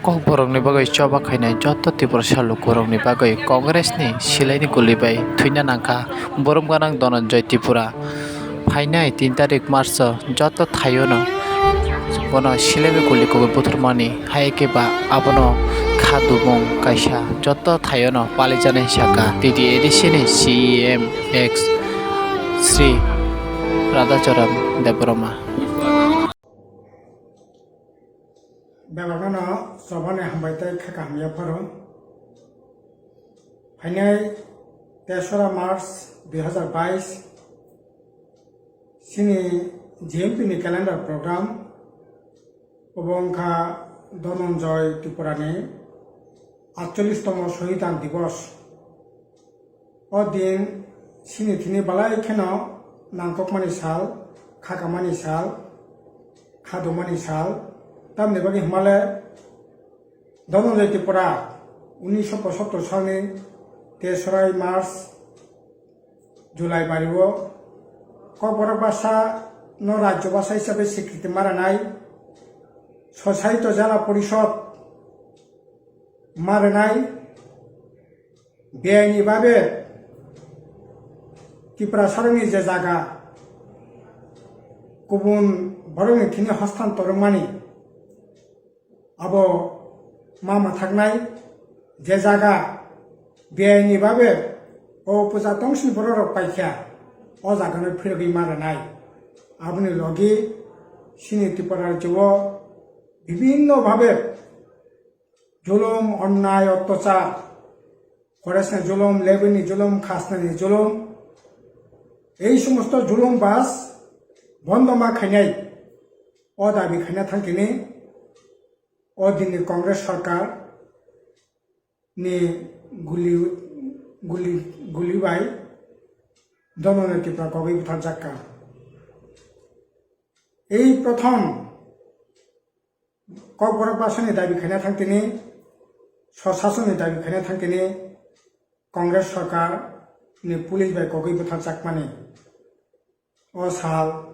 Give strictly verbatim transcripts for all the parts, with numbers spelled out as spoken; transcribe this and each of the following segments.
Kokborokni bagwi choba khainai joto Tiprasa lukurokni bagwi Congressni silaini guli bai thwina nangkha borom gwnang Dhananjay Tripura. Phainai tin tarik March-o joto thaiono bono silaini guli kogwi buthurmani, hai khe ba abono kha dumung kaisa joto thaiono palijaknai saka T T A D C ni C E M X Sri Radhacharan Debbarma. Bebakno chobani hambai tei kha kaham yapharo. Phainai tesora March dui hazar bais, chini G M P ni calendar program, obo wngkha Dhananjay Tripurani atchollish tomo Shohidan Divos. O din sini thini balai kheno nangkokmani sal, khakamani sal, khadumani sal, tamni bagwi hwnmale Dhananjay Tripura unisho pochottor salni tesrai March, July bario Kokborok basa no rajyo basa hisabe sikriti maranai, Swsahito Jela Porishod maranai, Biyani babe Tiprasarokni je jaga kubun borokni thini hostantor wngmani, abo ma mwthaknai, je jaga biyani babe o puja tongsini bororok paikha, o jagano phirogwi ma rwnai. Aboni logi chini Tripura rajyo-o bibhinno babe Julum, onnai, ottachar, koresni julum, lebini julum, khasnani julum, ei somosto julum bas bondo ma khainai, o dabi khaina thang tini o dinni Congress sarkar ni guli, guli, guli bai Dhananjay Tripura kogwi butharjakka. Ei prothom Kokborok basani dabi khaina thang tini, swsasonni dabi khaina thang tini, Congress sarkar ni police bai kogwi butharjakmani. O sal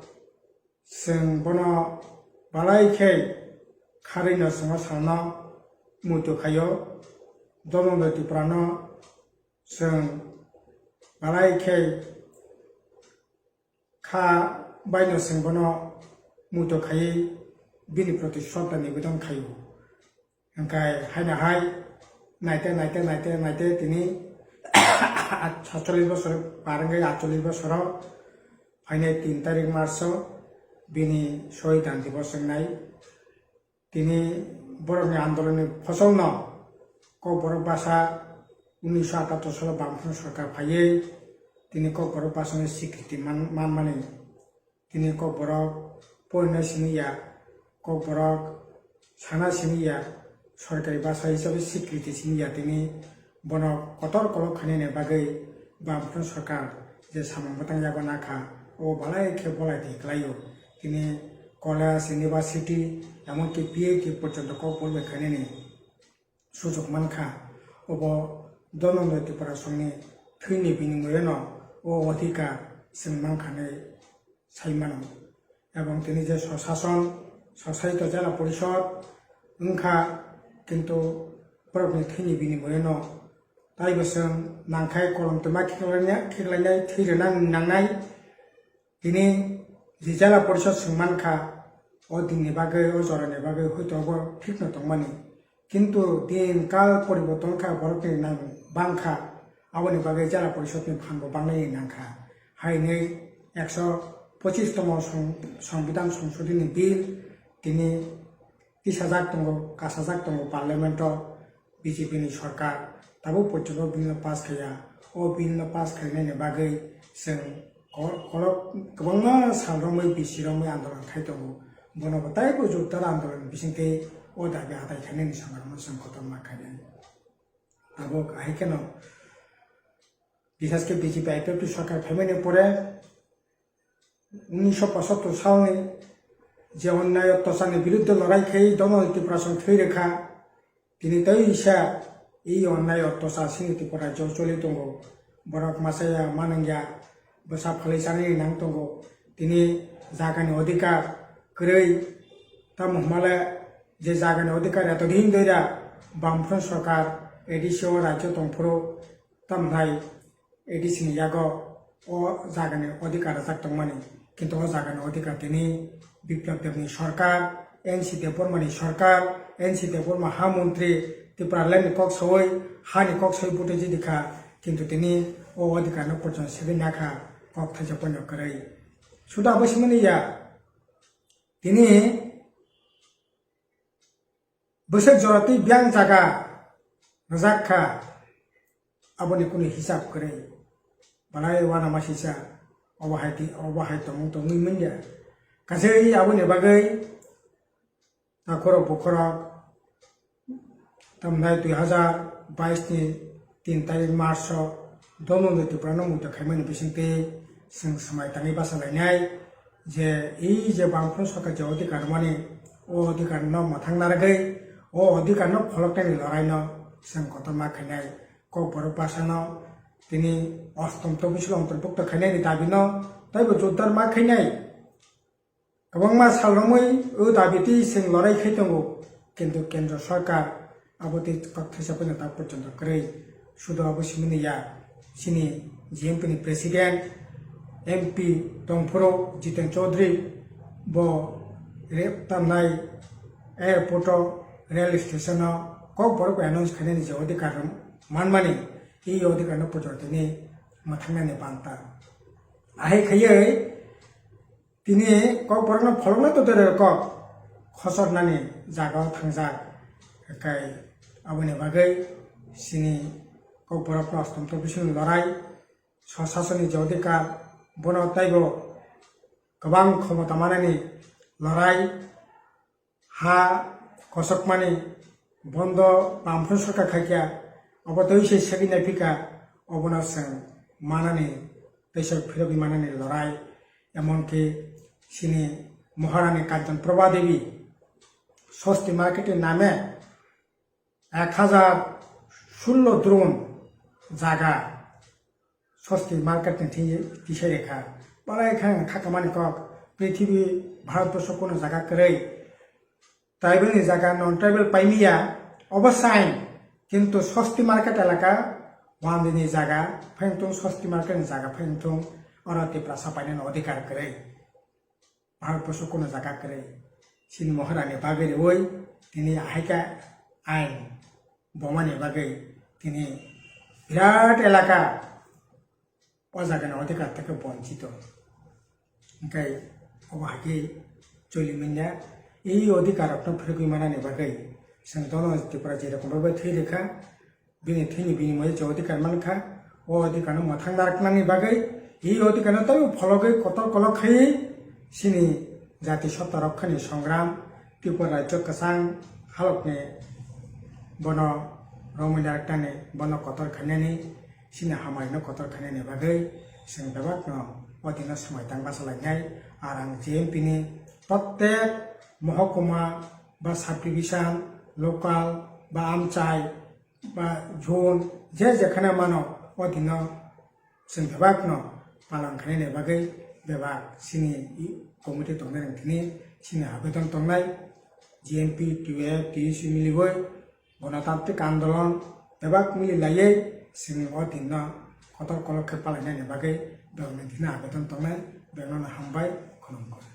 chwng bono balai khe kharwino chwng o salno muitu khaio, Dhananjay Tripura no chwng balai khe kha baino chwng bono muitu khaiwi bini proti shraddha nibedan khaio. Hwnkhe haino hai naite, naite, naite, naite tini satchollish bosor par wngwi atchollish bosoro phainai tin tarik March-o bini Shohidan Divos wngnai. Tini borokni andolonni phosongno Kokborok basa unisho atattor salo Bamfront sarkar phaiwi tini Kokborok basano sikriti man-, manmani tini Kokborok porina simi ya, Kokborok sana simi ya, sorkari basa hisabe sikriti simi ya tini Bono kotor kolok khainani bagwi Bamfront sarkar je samung bwtang yago nakha, o balai khe bolai twi klaio. Tini college, university, emonki P H D porjonto Kokborok bai khainani sujok mankha. Obo Dhananjay Tripura songni thwini binimoyano o odhikar chwng mankha hinwi sai mano. Ebong tini je Swsason, Swsahito Jela Porishod wngkha, kintu borokni thwini binimoyano taibo chwng nangkhai kolom twma khiklaina-, khiklainai thwi rwna nangnai. Tini je Jela Porishod chwng mankha, o dinni bagwi, o jorani bagwi hoito obo thikno tongmani. Kintu din kal poriborton kha, borokni nang bangkha, aboni bagwi Jela Porishodni phanbo bangnai nangkha. Hainwi ekso pochis tomo song-, Songbidan Songsodini bill tini tisajak tongo, kasajak tongo Parliament-o B J P ni sorkar, tabuk porjonto bill no pass khaiya. O bill no pass khainani bagwi chwng Kor-, korok kwbangma sal romwi bisi romwi andolon khai tongo. Bono bo taibo jotdar andolon bisingtwi o dabi atai khainani songkha rokno chwng kotorma khainani. Tabuk ahai kheno bisas khe B J P I P F T sorkar phaimani pore unisho pochattor salni je onnai ottacharni biruddhe lorai khai Dhananjay Tripura song thwi rwkha. Tini tei isa, i onnai ottachar chini Tripura rajyo choli tongo. Borok machaya, manwngya, bwsa phalwi chanani nang tongo. Tini jagani odhikar kwrwi, tamo hwnmale je jagani odhikar eto din doira Bamfront sorkar A D C o rajyo tongphuru tamthai A D C ni yago o jagani odhikar rwjak tongmani, kintu o jagani odhikar tini Biplab Debni sorkar, N C Debbarmani sorkar, N C Debbarma ha montri, Tipraland ni kok soi, hani kok soi bute jidikha, kintu tini o odhikar no porjon segwi nakha, kok thaisa poino kwrwi. Suda abo simani ya, tini bwswk jora twi biyang jaga rwjak kha, aboni kunu hisab kwrwi. Balai uanama sisa, obo hai ti-, obo hai tongmung tongwi manya. Kaisa aboni bagwi takhorok bukhorok tamnai dui hazar bais ni tin tarik March o Domondo Tripura no muitu khaimani bisingtwi chwng swmai tangwi bachalainai je i je Bamfront sorkar je odhikar mani o odhikar no mwthang narwgwi o odhikar no pholoknani lorai no chwng kotorma khainai Kokborok bwsano tini ostom tobisil ontorbukto khainani dabi no taibo jordar ma khainai. Kwbangma sal romwi o dabi twi chwng lorai khai tongo, kintu Kendra Sarkar abo twi kok thaisa phano tak porjonto kwrwi. Sudo abo simini ya, chini G M P ni President, M P tongphuru Jiten Chaudhary bo rep tamnai airport o, rail station o Kokborok announce khainani je odhikar manmani, i odhikar no porjonto tini mwthangnani banta. Ahai khaiwi tini Kokborokno pholoknai to dere kok khosoknani jagao thangjak. Kai aboni bagwi chini Kokborokno ostom tobisil lorai, swsasonni je odhikar, bono taibo kwbang khomota manani lorai, ha kosokmani bondo Bamfront sorkar khaikha, obo twi se segwi naiphikha, obono chwng manani, teisa phirogwi manani lorai, emonki chini Maharani Kanchan Prabha Devi Swasti market ni name ek hazar sullo drone jaga Swasti market ni thwi tisai rekha. Balai khe ang khakamani kok, prithibi Bharatborsho kuno jaga kwrwi. Tribal ni jaga, non tribal paimiya, obo sign. Kintu Swasti market elaka, wandini jaga, phengtung Swasti market ni jaga, phengtung oro Tiprasa painani odhikar kwrwi. Bharatborsho kuno jaga kwrwi. Chini Maharani bagwi rwi, tini ahaika ain bomani bagwi, tini birat elaka o jagani odhikar theke bonchito. Hingkai obo hai khe choli manya, ei odhikar rokno phirogwi manani bagwi chwng dono Tripura je rokom bai thwi rwkha, bini thwini binimoye je odhikar mankha, o odhikar no mwthang narwknani bagwi, ei odhikar no teibo phologwi kotor kolok khaiwi chini jati sota rokhani songram, Tripura rajyo kwchang halokni bono romwi narwknani, bono kotor khainani, chini hamari no kotor khainani bagwi chwng bebak no o dino swmai tang bachalainai. Ar ang G M P ni prottek mohokuma ba subdivision, local ba amchai ba zone je jekhane mano o dino chwng bebak no palan khainani bagwi bebak chini committee tongnai rok thini chini abedon tongnai G M P, T U F, T U C miliwi Ganatantrik Andolon bebak mili laiwi chwng o din no kotor kolok khe palainani bagwi bebak ni thini abedon tongnai, bebak no hambai khulumkha.